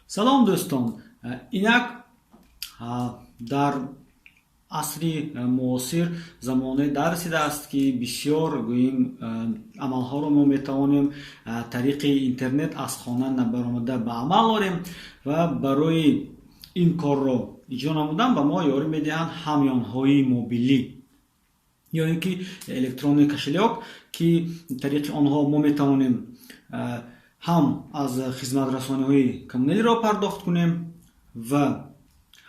Салом, дӯстон! Инак, дар асри муосир замоне дар расидааст, ки бисёр, гӯем, амалҳоро мо метавонем тариқи интернет аз хона набаромада ба амал орем ва барои ин корро иҷро намудан ба мо ёрӣ медиҳанд ҳамёнҳои мобилӣ ё ин ки электронный кошелёк, ки тариқи онҳо мо метавонем ҳам аз хизматрасониҳои коммуналиро пардохт кунем ва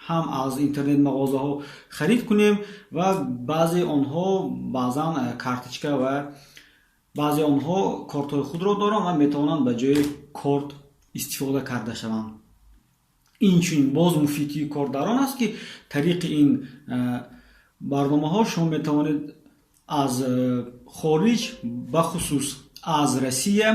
ҳам аз интернет мағозаҳо харид кунем ва баъзе онҳо баъзан карточка ва баъзе онҳо кортҳои худро доранд ва метавонанд ба ҷои корт истифода карда шаванд. Инчунин боз муфидии кор дар он аст, ки тариқи ин барномаҳо шумо метавонед аз хориҷ, бахусус аз Россия,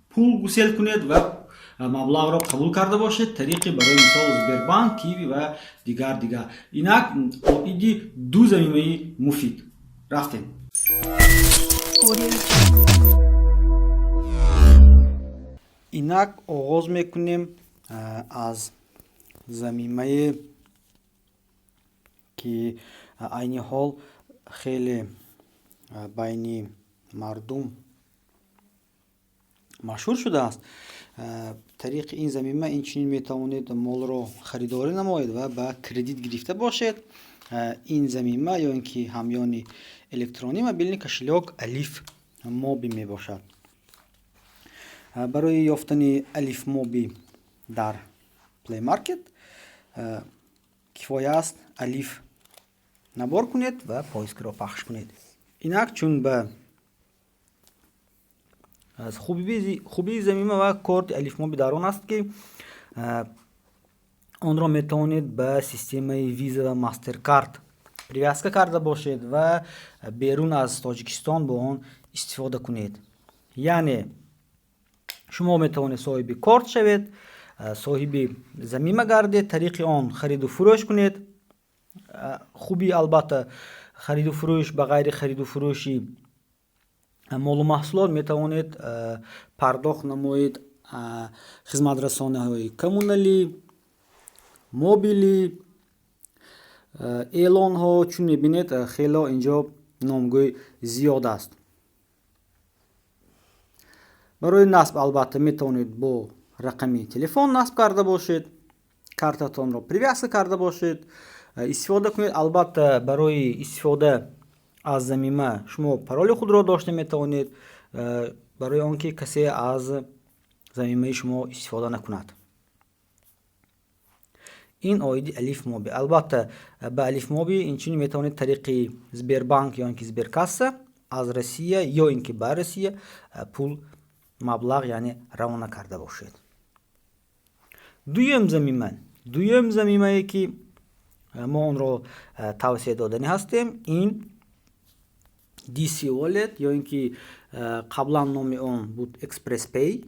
пул гусел кунед ва маблағро қабул карда бошед тариқи, барои мисол, Сбербанк, Киви ва дигар дигар. Инак, оиди ду замимаи муфид рафтем. Audio Jungle. Инак, оғоз мекунем аз замимае, ки айни ҳол хеле байни мардум машҳур шудааст. Тариқи ин замима инчунин метавонед молро харидорӣ намоед ва ба кредит гирифта бошед. Ин замима ё ин ки ҳамёни электронӣ, мобильный кошелёк Алиф Моби мебошад. Барои ёфтани Алиф Моби дар Play Market кифоя аст Алиф набор кунед ва поискро пахш кунед. Инак, чун ба хубии замима ва корти Алифмоби дар он аст, ки онро метавонед ба системаи Виза ва Мастеркард привязка карда бошед ва берун аз Тоҷикистон бо он истифода кунед. Яъне шумо метавонед соҳиби корт шавед, соҳиби замима гардед, тариқи он хариду фурӯш кунед. Хуби, албатта, хариду фурӯш, ба ғайри хариду фурӯши молу маҳсулот, метавонед пардохт намоед хизматрасониҳои коммуналӣ, мобилӣ, эълонҳо. Чун мебинед, хело инҷо номгӯй зиёд аст. Барои насб, албатта, метавонед бо рақами телефон насб карда бошед, картатонро привязка карда бошед, истифода кунед. Албатта, барои истифода аз замима шумо пароли худро дошта метавонед, барои он ки касе аз замимаи шумо истифода накунад. Ин оиди Алиф Моби. Албатта, ба Алиф Моби инчунин метавонед тариқи Сбербанк ё ин ки Сберкасса аз Россия ё ин ки ба Россия пул, маблағ, яъне, равона карда бошед. Дуюм замима, дуюм замимае, ки мо онро тавсия доданӣ ҳастем, ин DC Wallet ё ин ки қаблан номи он буд Express Pay.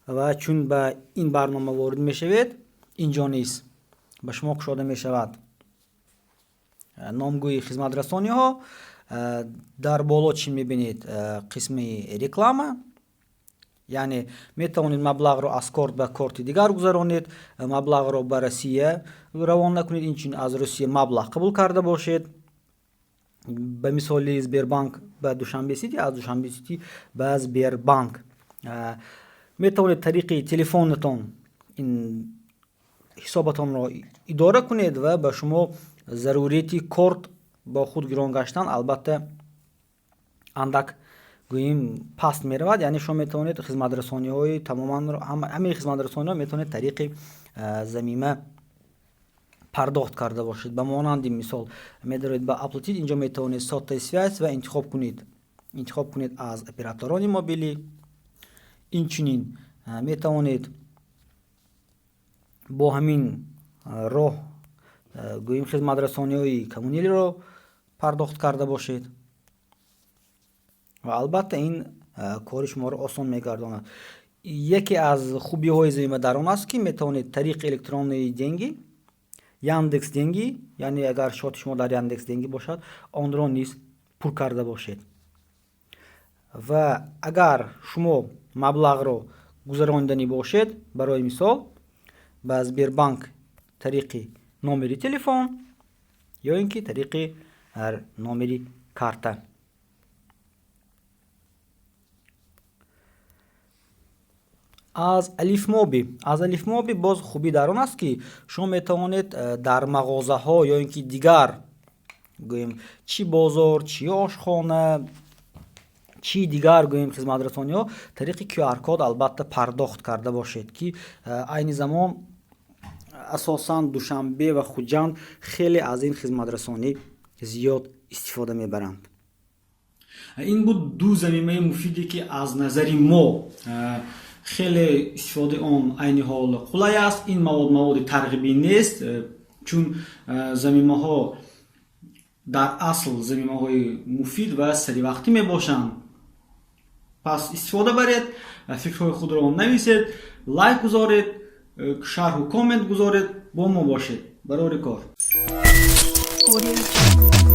Ва чун ба ин барнома ворид мешавед, инҷо низ ба шумо кушода мешавад номгӯи хизматрасониҳо. Дар боло чӣ мебинед? Қисми реклама, яъне метавонед маблағро аз корт ба корти дигар гузаронед, маблағро ба Россия равона кунед, инчунин аз Русия маблағ қабул карда бошед, ба мисоли Сбербанк ба Душанбе Сити, аз Душанбе Сити ба Сбербанк. Метавонед тариқи телефонатон ин ҳисобатонро идора кунед ва ба шумо зарурияти корт бо худ гирон гаштан, албатта, андак, гӯем, паст меравад. Яъне шумо метавонед хизматрасониҳои тамоман, ҳамаи хизматрасониҳо метавонед тариқи замима пардохт карда бошед. Ба монанди мисол, медароед ба «Оплатить», инҷо метавонед «Сотовая связь» ва интихоб кунед аз операторони мобилӣ. Инчунин метавонед бо ҳамин роҳ, гӯем, хизматрасониҳои коммуналиро пардохт карда бошед ва албатта ин кори шуморо осон мегардонад. Яке аз хубиҳои замима дар он аст, ки метавонед тариқи электронные деньги, Яндекс Деньги, яъне агар счёти шумо дар Яндекс Деньги бошад, онро низ пур карда бошед. Ва агар шумо маблағро Гузарониданӣ бошед, барои мисол, ба Сбербанк тариқи номери телефон ё ин ки тариқи номери карта. Аз Алифмоби боз хубӣ дар он аст, ки шумо метавонед дар мағозаҳо ё ин ки дигар, гӯем, чӣ бозор, чӣ ошхона, чӣ дигар, гӯем, хизматрасониҳо тариқи QR код албатта пардохт карда бошед, ки айни замон асосан Душанбе ва Хуҷанд хеле аз ин хизматрасонӣ зиёд истифода мебаранд. Ин буд ду замимаи муфиде, ки аз назари мо хеле истифодаи он айни ҳол қулай аст. Ин мавод маводи тарғибӣ нест, чун замимаҳо дар асл замимаҳои муфид ва саривақтӣ мебошанд. Пас истифода баред, фикрҳои худро нависед, лайк гузоред, шарҳу коммент гузоред, бо мо бошед. Барори кор. Audio Jungle.